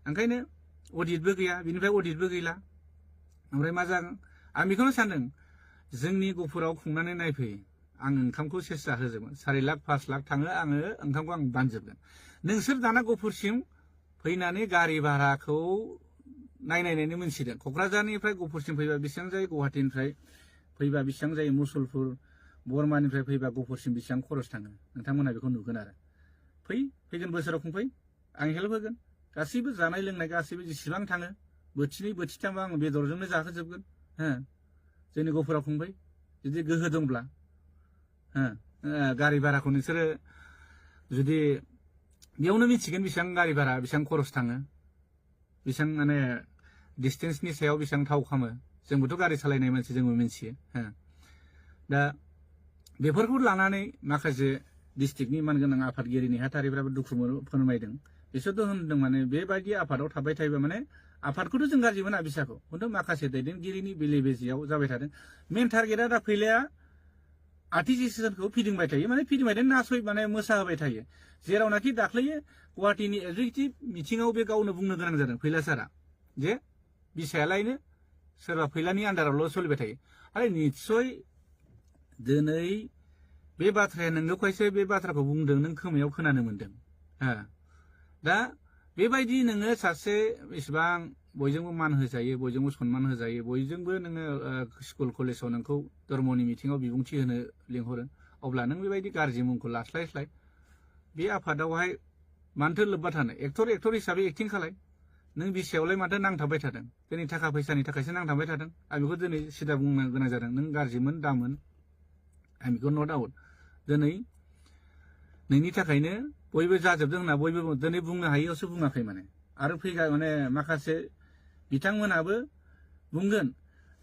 ओंखायनो अडिटबो गैया बिनिफ्राय अडिटबो गैला ओमफ्राय मा जागोन आं बेखौनो सानदों जोंनि गहपुराव खुंनानै नायफै आं ओंखामखौ सेस्था होजोबगोन 4 लाख 5 लाख थाङो आङो ओंखामखौ आं बानजोबगोन नोंसोर दाना गहपुरसिम फैनानै गारि भाराखौ नायनायनायनो मोनसिगोन क'क्राझारनिफ्राय गहपुरसिम फैबा बेसेबां जायो गुवाहाटीनिफ्राय फैबा बेसेबां जायो मुसलपुर बरमानिफ्राय फैबा गहपुरसिम बेसेबां खरस थाङो नोंथांमोनहा बेखौ नुगोन आरो फैगोन बोसोराव खुंफै आं हेल्प होगोन गासैबो जानाय लोंनाय गासैबो जेसेबां थाङो बोथिनै बोथिथामबा आं बेदरजोंनो जाहोजोबगोन जोंनि गहपुराव खुंफै जुदि गोहो दंब्ला गारि भाराखौ नोंसोरो जुदि बेयावनो मिथिगोन बेसेबां गारि भारा बेसेबां खरस थाङो बेसेबां माने डिस्टेन्सनि सायाव बेसेबां थाव खामो जोंबोथ' गारि सालायनाय मानसि जोंबो मिथियो दा बेफोरखौ लानानै माखासे डिस्ट्रिक्टनि मानगोनां आफादगिरि नेहाथारिफ्राबो दुखु फोरमायदों बिसोरथ' होनदों माने बेबायदि आफादाव थाबाय थायोबा माने आफादखौथ' जों गाज्रि मोना बिसाखौ खिन्थु माखासे दैदेनगिरिनि बेले बेजेयाव जाबाय थादों मेन टारगेटआ दा फैलाया आर्टिस्टखौ फिदिंबाय थायो माने फिदिंबाय नासय माने मोसाहोबाय थायो जेरावनाखि दाख्लै गुवाहाटीनि एगजिकिउटिभ मिटिङाव बे गावनो बुंनो गोनां जादों फैला सारा जे बिसायालायनो सोरबा फैलानि आन्दारावल' सोलिबाय थायो आरो निस्सय दिनै बे बाथ्राया नोंगौखायसो बे बाथ्राखौ बुंदों नों खोमायाव खोनानो मोनदों दा बेबायदि नोङो सासे इसेबां बयजोंबो मान होजायो बयजोंबो सनमान होजायो बयजोंबो नोङो स्कुल कलेजाव नोंखौ धर्मनि मिथिङाव बिबुंथि होनो लिंहरो अब्ला नों बेबायदि गाज्रि मुंखौ लास्लायस्लाय बे आफादावहाय मानोथो लोब्बा थानो एक्टर हिसाबै एक्टिं खालाय नों बिसायावलाय माथो नांथाबबाय थादों दिनै थाखा फैसानि थाखायसो नांथाबबाय थादों आं बेखौ दिनै सिदा बुंनो गोनां जादों नों गाज्रिमोन दामोन आं बेखौ नट आउट दिनै नोंनि थाखायनो बयबो जाजोबदों होनना बयबो दिनै बुंनो हायैयावसो बुङाखै माने आरो फैगा माने माखासे बिथांमोनाबो बुंगोन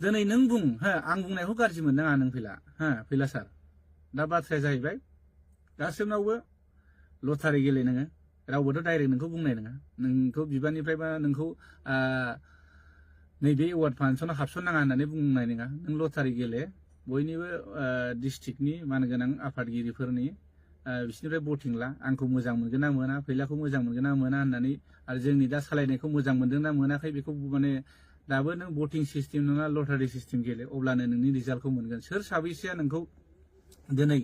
दिनै नों बुं आं बुंनायखौ गाज्रि मोननाङा नों फैला सार दा बाथ्राया जाहैबाय गासैनावबो लटारि गेले नोङो रावबोथ' डाइरेक्ट नोंखौ बुंनाय नङा नोंखौ बिबाननिफ्राय बा नोंखौ नैबे एवार्ड फांसनाव हाबसननाङा होननानै बुंनाय नङा नों लटारि गेले बयनिबो डिस्ट्रिक्टनि मानगोनां आफादगिरिफोरनि बिसोरनिफ्राय भटिं ला आंखौ मोजां मोनगोन ना मोना फैलाखौ मोजां मोनगोन ना मोना होननानै आरो जोंनि दा सालायनायखौ मोजां मोनदों ना मोनाखै बेखौ माने दाबो नों भटिं सिस्टेम नङा लटारि सिस्टेम गेले अब्लानो नोंनि रिजाल्टखौ मोनगोन सोर साबैसेया नोंखौ दिनै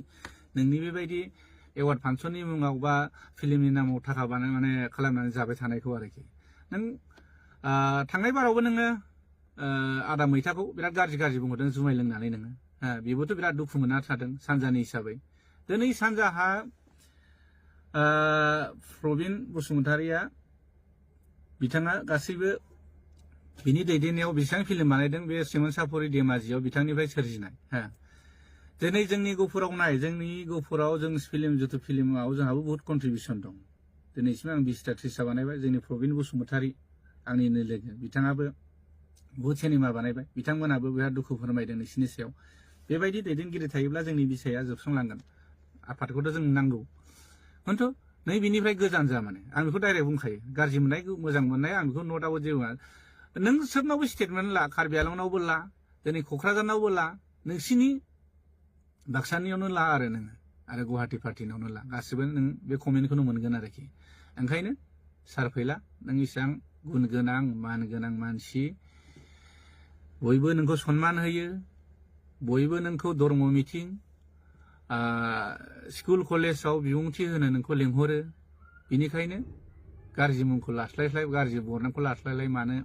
नोंनि बेबायदि एवार्ड फांसननि मुङाव बा फिल्मनि नामाव थाखा माने खालामनानै जाबाय थानायखौ आरोखि नों थांनाय बारावबो नोङो आदा मैथाखौ बिराद गाज्रि बुंहरदों जुमाय लोंनानै नोङो बेबोथ' बिराद दुखु मोनना थादों सानजानि हिसाबै दिनै सानजाहा प्रबिन बसुमतारिया बिथाङा गासैबो बिनि दैदेननायाव बेसेबां फिल्म बानायदों बे सिमोन साफरि धेमाजियाव बिथांनिफ्राय सोरजिनाय दिनै जोंनि गफुराव नाय जोंनि गफुराव जों फिल्म जिथु फिल्माव जोंहाबो बहुत कन्ट्रिबिउसन दं दिनैसिम आं 20टा 30टा बानायबाय जोंनि प्रबिन बसुमतारि आंनिनो लोगो बिथाङाबो बहुत सिनेमा बानायबाय बिथांमोनाबो बिराद दुखु फोरमायदों नोंसिनि सायाव बेबायदि दैदेनगिरि थायोब्ला जोंनि बिसाया जोबस्रांलांगोन आफादखौथ' जों नांगौ खिन्थु नै बिनिफ्राय गोजान जा माने आं बेखौ डाइरेक्ट बुंखायो गाज्रि मोननाय मोजां मोननाय आं बेखौ नट आउट जेबो नों सोरनावबो स्टेटमेन्ट ला कार्बि आलंनावबो ला दिनै क'क्राझारनावबो ला नोंसिनि बाक्सानियावनो ला आरो नोङो आरो गुवाहाटि पार्टिनावनो ला गासिबो नों बे कमेन्टखौनो मोनगोन आरोखि ओंखायनो सार फैला नों इसेबां गुन गोनां मान गोनां मानसि बयबो नोंखौ सनमान होयो बयबो नोंखौ धर्म मिटिं स्कुल कलेजाव बिबुंथि होनो नोंखौ लेंहरो बिनिखायनो गाज्रि मुंखौ लास्लायस्लाय गाज्रि बरनामखौ लास्लायलाय मानो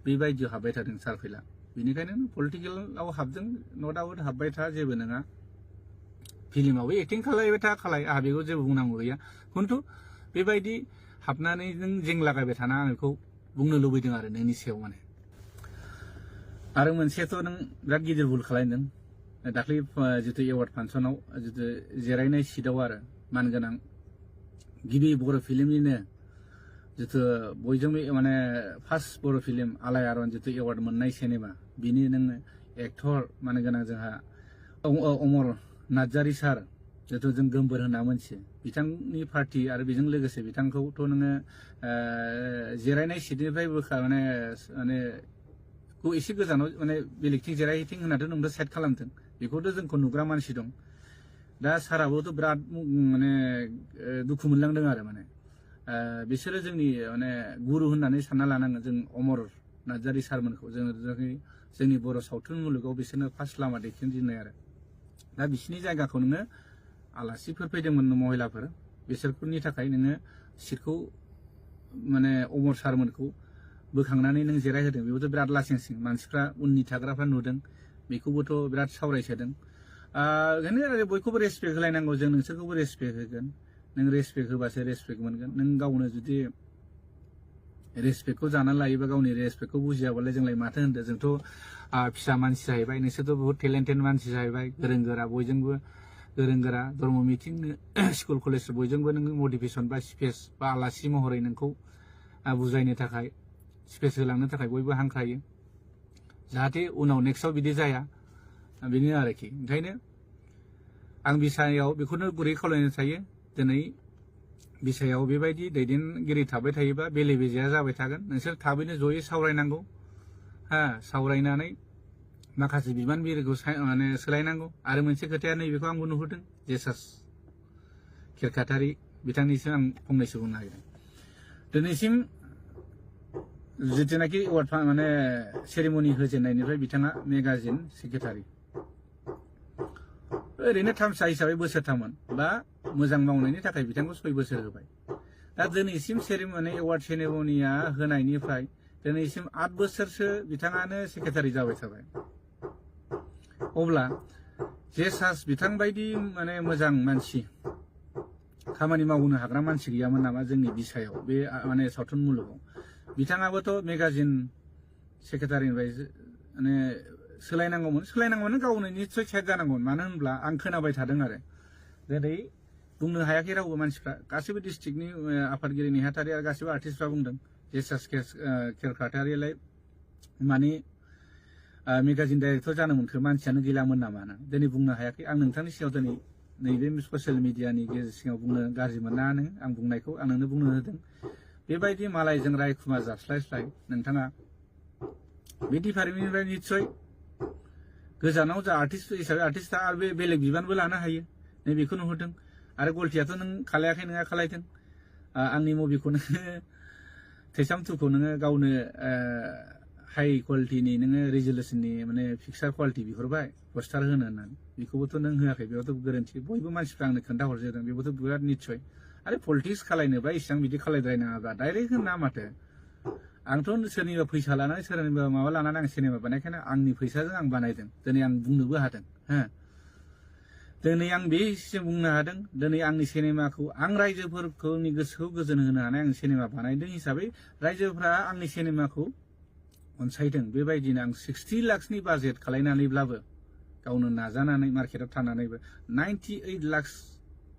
बेबायदियाव हाबबाय थादों सार फैला बेनिखायनो पलिटिकेलाव हाबदों नट आउट हाबबाय था जेबो नङा फिल्मावबो एक्टिं खालायबाय था आंहा बेखौ जेबो बुंनांगौ गैया खिन्थु बेबायदि हाबनानै नों जेंलागायबाय थाना आं बेखौ बुंनो लुबैदों आरो नोंनि सायाव माने आरो मोनसेथ' नों बिराद गिदिर भुल खालायदों दाख्लै जितु एवार्ड फांसनाव जितु जिरायनाय सिटआव आरो मानगोनां गिबि बर' फिल्मनिनो जितु बयजोंबो माने फार्स्ट बर' फिल्म आलायारन जितु एवार्ड मोननाय सिनेमा बिनि नों एक्टर मानगोनां जोंहा अमर नार्जारी सार जितु जों गोमबोर होनना मोनथियो बिथांनि पार्टि आरो बेजों लोगोसे बिथांखौथ' नोङो जिरायनाय सिटनिफ्राय माने एसे गोजानाव माने बेलेगथिं जिरायहैथिं होननाथ' नोंथ' साइड खालामदों बेखौथ' जोंखौ नुग्रा मानसि दं दा साराबोथ' बिराद माने दुखु मोनलांदों आरो माने बिसोरो जोंनि माने गुरु होननानै सानना लानांगोन जों अमर नार्जारी सारमोनखौ जोंनि बर' सावथुन मुलुगाव बिसोरनो फार्स्ट लामा दिन्थिजेननाय आरो दा बिसोरनि जायगाखौ नोङो आलासिफोर फैदोंमोन महिलाफोर बिसोरनि थाखाय नोङो सिटखौ माने अमर सारमोनखौ बोखांनानै नों जिरायहोदों बेबोथ' बिराद लासिंसिं मानसिफ्रा उननि थाग्राफ्रा नुदों बेखौबोथ' बिराद सावरायसोदों ओंखायनो आरो बयखौबो रेसपेक्ट होलायनांगौ जों नोंसोरखौबो रेसपेक्ट होगोन नों रेसपेक्ट होबासो रेसपेक्ट मोनगोन नों गावनो जुदि रेसपेक्टखौ जानानै लायोबा गावनि रेसपेक्टखौ बुजियाबालाय जोंलाय माथो होनदों जोंथ' फिसा मानसि जाहैबाय नोंसोरथ' बहुत टेलेन्टेड मानसि जाहैबाय गोरों गोरा बयजोंबो गोरों गोरा धर्म मिटिं स्कुल कलेज बयजोंबो नों मटिभेसन बा स्पेस बा आलासि महरै नोंखौ बुजायनो थाखाय स्पेस होलांनो थाखाय बयबो हांख्रायो जाहाथे उनाव नेक्स्टआव बिदि जाया बेनो आरोखि ओंखायनो आं बिसायाव बेखौनो गुरै खावलायनो थायो दिनै बिसायाव बेबायदि दैदेनगिरि थाबाय थायोबा बेले बेजेया जाबाय थागोन नोंसोर थाबैनो जयै सावरायनांगौ सावरायनानै माखासे बिबानगिरिखौ माने सोलायनांगौ आरो मोनसे खोथाया नैबेखौ आंबो नुहुरदों जेसास खेरखातारि बिथांनिसिम आं फंनैसो बुंनो नागिरदों दिनैसिम जितुनाखि एवार्ड माने सेरेमनि होजेननायनिफ्राय बिथाङा मेगाजिन सेक्रेटारि ओरैनो थामसा हिसाबै बोसोरथाममोन बा मोजां मावनायनि थाखाय बिथांखौ 6 बोसोर होबाय दा दिनैसिम सेरेमनि एवार्ड सेरेमनिया होनायनिफ्राय दिनैसिम 8 बोसोरसो बिथाङानो सेक्रेटारि जाबाय थाबाय अब्ला जेसास बिथां बायदि माने मोजां मानसि खामानि मावनो हाग्रा मानसि गैयामोन नामा जोंनि बिसायाव बे माने सावथुन मुलुगाव बिथाङाबोथ' मेगाजिन सेक्रेटारिनिफ्राय माने सोलायनांगौमोन गावनो निस्सय साइड जानांगौमोन मानो होनब्ला आं खोनाबाय थादों आरो दिनै बुंनो हायाखै रावबो मानसिफ्रा गासैबो डिस्ट्रिक्टनि आफादगिरि नेहाथारि आरो गासैबो आर्टिस्टफ्रा बुंदों जेसास खेरखातारियालाय माने मेगाजिन डाइरेक्टर जानो मोनखो मानसियानो गैलामोन नामा दिनै बुंनो हायाखै आं नोंथांनि सिगाङाव दिनै नैबे ससियेल मिडियानि गेजेर सिगाङाव बुंनो गाज्रि मोना नों आं बुंनायखौ आं नोंनो बुंनो होदों बेबायदि मालायजों रायखुमा जास्लायस्लाय नोंथाङा बे डिपार्टमेन्टनिफ्राय निस्सय गोजानाव जा आर्टिस्ट हिसाबै आर्टिस्टआ आरो बे बेलेग बिबानबो लानो हायो नैबेखौ नुहुरदों आरो गलटियाथ' नों खालायाखै नोङा खालायदों आंनि मुभिखौ नोङो थैसाम 2खौ नोङो गावनो हाई क्वालिटिनि नोङो रिजोलुसननि माने पिक्सार क्वालिटि बिहरबाय पस्टार होनो होननानै बेखौबोथ' नों होआखै बेयावथ' गोरोन्थि बयबो मानसिफ्रा आंनो खोन्थाहरजोबदों बेबोथ' बिराद निस्सय आरो पलिटिक्स खालायनोबा इसिबां बिदि खालायद्रायनाङाब्ला डाइरेक्ट होना माथो आंथ' सोरनिबा फैसा लानानै सोरनिबा माबा लानानै आं सिनेमा बानायखायनो आंनि फैसाजों आं बानायदों दिनै आं बुंनोबो हादों हो दिनै आं बेसिम बुंनो हादों दिनै आंनि सिनेमाखौ आं रायजोफोरनि गोसोखौ गोजोन होनो हानाय आं सिनेमा बानायदों हिसाबै रायजोफ्रा आंनि सिनेमाखौ अनसायदों बेबायदिनो आं 60 लाखनि बाजेट खालायनानैब्लाबो गावनो नाजानानै मार्केटाव थानानैबो 98 लाख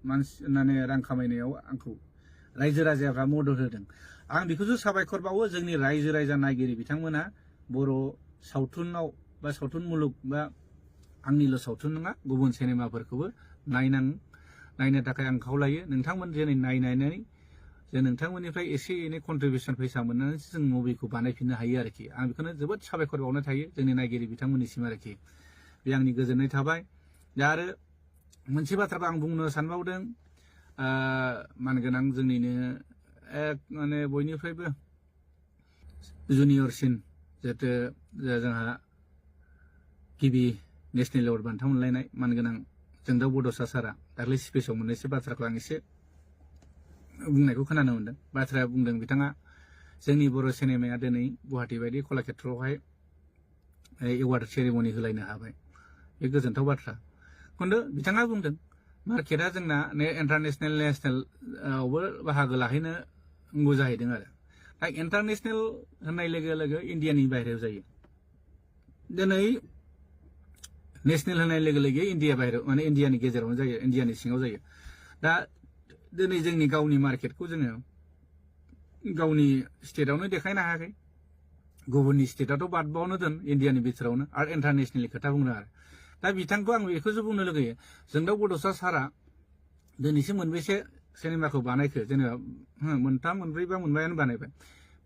मानसि माने रां खामायनायाव आंखौ रायजो राजाफ्रा मदद होदों आं बेखौसो साबायखर बावो जोंनि रायजो राजा नायगिरि बिथांमोना बर' सावथुनाव बा सावथुन मुलुग बा आंनिल' सावथुन नङा गुबुन सिनेमाफोरखौबो नायनो थाखाय आं खावलायो नोंथांमोन दिनै नायनानै जे नोंथांमोननिफ्राय एसे एनै कन्ट्रिबिउसन फैसा मोननानैसो जों मुभिखौ बानायफिननो हायो आरोखि आं बेखौनो जोबोद साबायखर बावनाय थायो जोंनि नायगिरि बिथांमोननिसिम आरोखि बे आंनि गोजोननाय थाबाय दा आरो मोनसे बाथ्राखौ आं बुंनो सानबावदों मानगोनां जोंनिनो एक माने बयनिफ्रायबो जुनियरसिन जिहेतु जोंहा गिबि नेशनेल एवार्ड बान्था मोनलायनाय मानगोनां जोंदाव बड'सा सारा दाख्लै स्पिचआव मोननैसो बाथ्राखौ आं एसे बुंनायखौ खोनानो मोनदों बाथ्राया बुंदों बिथाङा जोंनि बर' सिनेमाया दिनै गुवाहाटि बायदि कलाक्षेत्रआवहाय एवार्ड सेरेमनि होलायनो हाबाय बे गोजोनथाव बाथ्रा खिन्थु बिथाङा बुंदों मार्केटआ जोंना इन्टारनेशनेल नेशनेलआवबो बाहागो लाहैनो नांगौ जाहैदों आरो दा इन्टारनेशनेल होननाय लोगो लोगो इण्डियानि बाहेरायाव जायो दिनै नेशनेल होननाय लोगो लोगो इण्डिया बाहेरायाव माने इण्डियानि गेजेरावनो जायो इण्डियानि सिङाव जायो दा दिनै जोंनि गावनि मार्केटखौ जोङो गावनि स्टेटआवनो देखायनो हायाखै गुबुननि स्टेटआथ' बादबावनो दोन इण्डियानि बिथोरावनो आरो इन्टारनेशनेलनि खोथा बुंनो आरो दा बिथांखौ आं बेखौसो बुंनो लुगैयो जोंदाव बड'सा सारा दिनैसिम मोनबेसे सिनेमाखौ बानायखो जेनेबा मोनथाम मोनब्रै बा मोनबायानो बानायबाय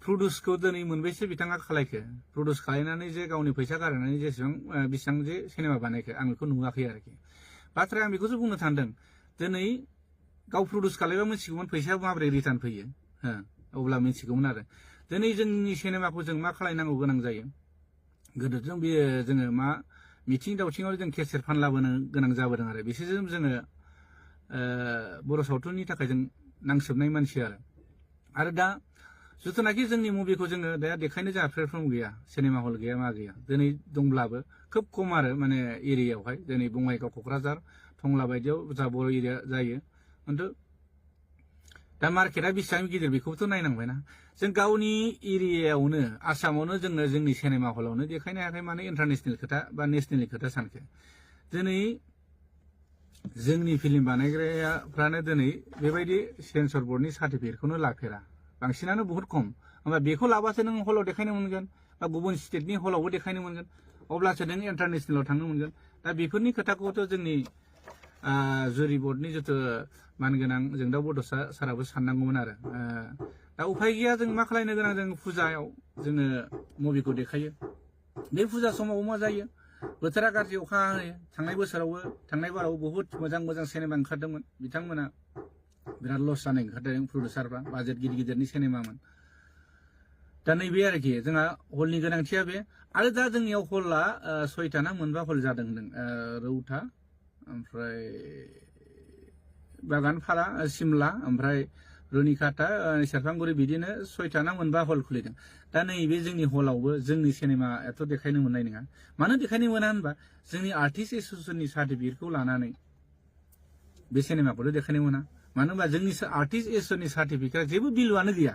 प्रडिउसखौ दिनै मोनबेसे बिथाङा खालायखो प्रडिउस खालायनानै जे गावनि फैसा गारनानै बेसेबां जे सिनेमा बानायखो आं बेखौ नुवाखै आरोखि बाथ्राया आं बेखौसो बुंनो सानदों दिनै गाव प्रडिउस खालायबा मिथिगौमोन फैसाया माबोरै रिटार्न फैयो अब्ला मिथिगौमोन आरो दिनै जोंनि सिनेमाखौ जों मा खालायनांगौ गोनां जायो गोदोथ' बेयो जोङो मा मिथिं दावथिङाव जों केसेट फानलाबोनो गोनां जाबोदों आरो बिसोरजों जोङो बर' सावथुननि थाखाय जों नांसोबनाय मानसि आरो दा जिथुनाखि जोंनि मुभिखौ जोङो दा देखायनो जोंहा प्लेटफर्म गैया सिनेमा हल गैया मा गैया दिनै दंब्लाबो खोब खम आरो माने एरियायावहाय दिनै बङाइगाव क'क्राझार टंला बायदियाव जा बर' एरिया जायो खिन्थु दा मार्केटआ बेसेबां गिदिर बेखौबोथ' नायनांबायना जों गावनि एरियायावनो आसामावनो जोङो जोंनि सिनेमा हलावनो देखायनो हायाखै माने इन्टारनेशनेल खोथा बा नेशनेलनि खोथा सानखो दिनै जोंनि फिल्म बानायग्राफ्रानो दिनै बेबायदि सेन्सर बर्डनि सार्टिफिकेटखौनो लाफेरा बांसिनानो बहुत खम होमबा बेखौ लाबासो नों हलाव देखायनो मोनगोन बा गुबुन स्टेटनि हलावबो देखायनो मोनगोन अब्लासो नों इन्टारनेशनेलाव थांनो मोनगोन दा बेफोरनि खोथाखौथ' जोंनि जुरि बर्डनि जिथु मानगोनां जोंदाव बड'सा साराबो साननांगौमोन आरो दा उफाय गैया जों मा खालायनो गोनां जों फुजायाव जोङो मुभिखौ देखायो बे फुजा समाव मा जायो बोथोरा गाज्रि अखा हायो थांनाय बोसोरावबो थांनाय बाराव बहुत मोजां सिनेमा ओंखारदोंमोन बिथांमोना बिराद लस जानाय ओंखारदों प्रडिउसारफ्रा बाजेट गिदिरनि सिनेमामोन दा नैबे आरोखि जोंहा हलनि गोनांथिया बे आरो दा जोंनियाव हला 6टा ना मोनबा हल जादों होनदों रौता ओमफ्राय बागानपारा सिमला ओमफ्राय रुनिकाटा सेरफांगुरि बिदिनो 6टा ना मोनबा हल खुलिदों दा नैबे जोंनि हलावबो जोंनि सिनेमायाथ' देखायनो मोननाय नङा मानो देखायनो मोना होनबा जोंनि आर्टिस्ट एस'सियेसननि सार्टिफिकेटखौ लानानै बे सिनेमाखौथ' देखायनो मोना मानो होनबा जोंनि आर्टिस्ट एस'सियेसननि सार्टिफिकेटआ जेबो भेलुआनो गैया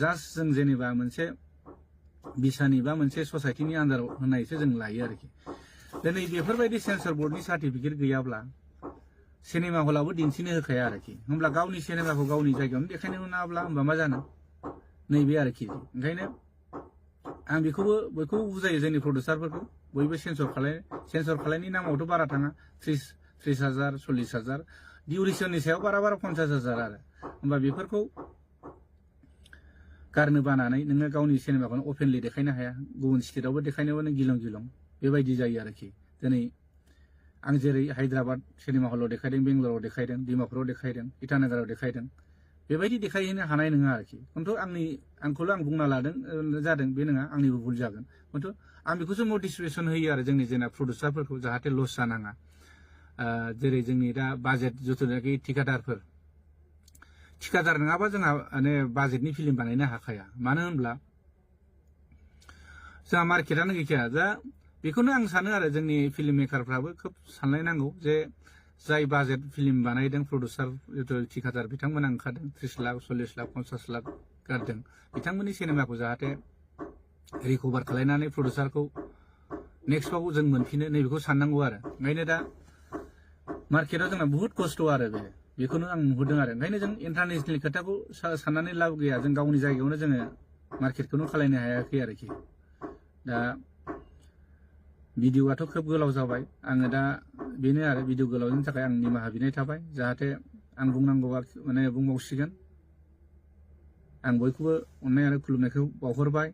जास्ट जों जेनेबा मोनसे बिसानि बा मोनसे ससाइटिनि आन्दाराव होनायसो जों लायो आरोखि दिनै बेफोरबायदि सेन्सर बर्डनि सार्टिफिकेट गैयाब्ला सिनेमा हलाबो दिन्थिनो होखाया आरोखि होमब्ला गावनि सिनेमाखौ गावनि जायगायावनो देखायनो मोनाब्ला होमबा मा जानो नैबे आरोखि ओंखायनो आं बयखौबो बुजायो जोंनि प्रडिउसारफोरखौ बयबो सेन्सर खालायनि नामावथ' बारा थाङा 30,000 40,000 डिउरेसननि सायाव बारा 50,000 आरो होमबा बेफोरखौ गारनो बानानै नोङो गावनि सिनेमाखौनो अपेनलि देखायनो हाया गुबुन स्टेटआवबो देखायनोबो नों गिलं बेबायदि जायो आरोखि दिनै आं जेरै हायद्राबाद सिनेमा हलाव देखायदों, बेंगलराव देखायदों, डिमापुराव देखायदों, इटानगराव देखायदों, बेबायदि देखायहैनो हानाय नङा आरोखि। खिन्थु आंखौल' आं बुंना लादों जादों बे नङा, आंनिबो भुल जागोन। खिन्थु आं बेखौसो मटिभेसन होयो आरो जोंनि जेना प्रडिउसारफोरखौ जाहाथे लस जानाङा। जेरै जोंनि दा बाजेट जिथुनाखि थिखादारफोर, थिखादार नङाबा जोंहा माने बाजेटनि फिल्म बानायनो हाखाया। मानो होनब्ला जोंहा मार्केटानो गैखाया। दा बेखौनो आं सानो आरो जोंनि फिल्म मेकारफ्राबो खोब सानलायनांगौ जे जाय बाजेट फिल्म बानायदों, प्रडिउसार जिथु थिखादार बिथांमोना ओंखारदों 30 लाख 40 लाख 50 लाख गारदों, बिथांमोननि सिनेमाखौ जाहाथे रिकभार खालायनानै प्रडिउसारखौ नेक्स्टआव जों मोनफिनो नैबेखौ साननांगौ आरो। ओंखायनो दा मार्केटाव जोंना बुहुत खस्थ' आरो बेखौनो आं नुहुरदों आरो। ओंखायनो जों इन्टारनेसनेल खोथाखौ साननानै लाब गैया। जों गावनि जायगायावनो जोङो मार्केटखौनो खालायनो हायाखै आरोखि। दा भिडिअ'आथ' खोब गोलाव जाबाय। आङो दा बेनो आरो भिडिअ गोलावनि थाखाय आं निमाहा बिनाय थाबाय। जाहाथे आं बुंनांगौआ माने बुंबावसिगोन। आं बयखौबो अननाय आरो खुलुमनायखौ बावहरबाय।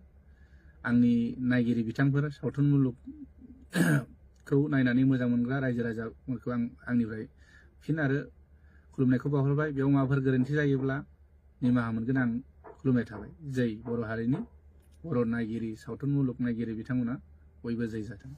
आंनि नायगिरि बिथांफोर, सावथुन मुलुगखौ नायनानै मोजां मोनग्रा रायजो राजाफोरखौ आं आंनिफ्राय फिन आरो खुलुमनायखौ बावहरबाय। बेयाव माबाफोर गोरोन्थि जायोब्ला निमाहा मोनगोन आं खुलुमनाय थाबाय। जै बर' हारिनि बर' नायगिरि, सावथुन मुलुग नायगिरि बिथांमोना बयबो जै जाथों।